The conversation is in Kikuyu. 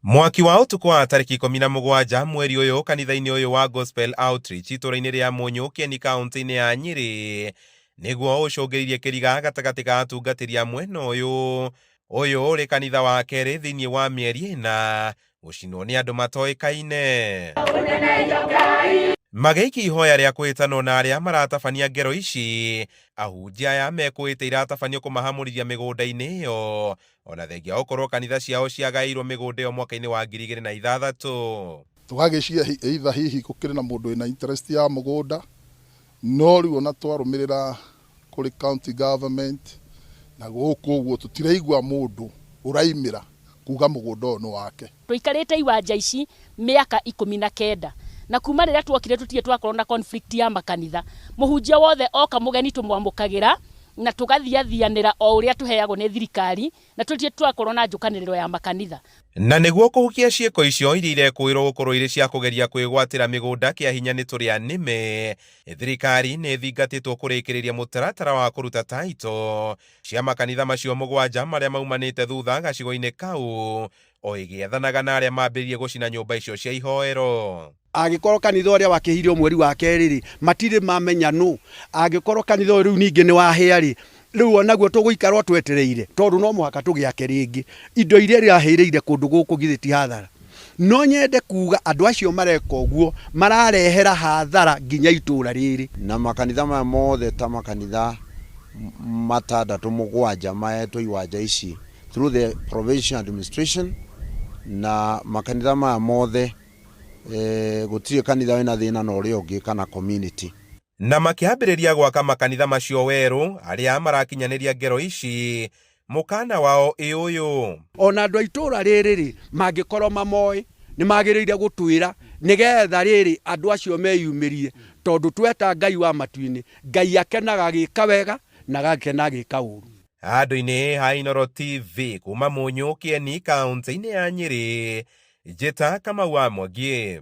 Mwaki wa ũtukũ wa tarĩki 17 mweri ũyũ kanitha-inĩ ũyũ wa Gospel Outreach itũũra-inĩ rĩa Mũnyũ Kĩeni kaũntĩ-inĩ ya Nyĩrĩ nĩguo ũcũngĩrĩirie kĩriga gatagatĩ ga atungatĩri a mwena ũyũ. Ũyũ ũrĩ kanitha wa kerĩ thĩinĩ wa mĩeri ĩna gũcinwo nĩ andũ matoĩkaine. Magĩikia ihoya rĩa kwĩtanwo na arĩa maratabania ngero ici, ahunjia aya mekũĩte iratabanio kũmahamũrithia mĩgũnda-inĩ ĩyo ona thengia wa gũkorwo kanitha ciao ciagaĩirwo mĩgũnda ĩyo mwaka-inĩ wa 2006. Tũgagĩciria either hihi gũkĩrĩ na mũndũ wĩna interest ya mũgũnda, no rĩu ona twarũmĩrĩra kũrĩ county government na gũkũ ũguo tũtiraigua mũndũ ũraimĩra kuga mũgũnda ũyũ nĩ wake. Tũikarĩte iwanja ici mĩaka 19 na kuma rĩrĩa tuokire tũtirĩ twakorwo na conflict ya makanitha. Mũhunjia wothe oka mũgeni tũmwamũkagĩra na tũgathiathianĩra o ũrĩa tũheagwo nĩ thirikari na tũtirĩ twakorwo na njũkanĩrĩro ya makanitha. Na nĩguo kũhukia ciĩko icio iria irekũĩrwo gũkorwo irĩ cia kũgeria kwĩgwatĩra mĩgũnda kĩa hinya nĩ tũrĩa nĩme, thirikari nĩ ĩthingatĩtwo kũrĩkĩrĩria mũtaratara wa kũruta taito cia makanitha macio mũgwanja marĩa maumanĩte thutha gacigo-inĩ kau o ĩgĩethanaga na arĩa mambĩrĩirie gũcina nyũmba icio cia ihoero. Angĩkorwo kanitha ũrĩa wakĩhirio mweri wa kerĩ-rĩ, matirĩ mamenya nũ. Angĩkorwo kanitha ũyũ rĩu ningĩ nĩ wahĩa-rĩ, rĩu o naguo tũgũikara o twetereire? Tondũ no mũhaka tũgĩake rĩngĩ. Indo iria irahĩrĩire kũndũ gũkũ githĩ ti hathara? No nyende kuuga andũ acio mareka ũguo mararehera hathara nginya itũũra rĩrĩ. Na makanitha maya mothe ta makanitha matandatũ mũgwanja mahetwo iwanja ici through the provincial administration, na makanitha maya mothe gũtirĩ kanitha wĩna thĩna na ũrĩa ũngĩ kana community. Na makĩambĩrĩria gwaka makanitha macio werũ, arĩa marakinyanĩria ngero ici, mũkana wao ĩ ũyũ. O na andũ a itũũra rĩrĩ-rĩ, mangĩkorwo mamoĩ, nĩ magĩrĩire gũtwĩra, nĩgetha rĩrĩ andũ acio meyumĩrie, tondũ tweta Ngai wa matu-inĩ, Ngai akenaga agĩka wega, na agakena agĩka ũũru. Handũ-inĩ ha Inooro TV kuma Mũnyũ Kĩeni kaũntĩ-inĩ ya Nyĩrĩ, Njĩta Kamau wa Mwangi.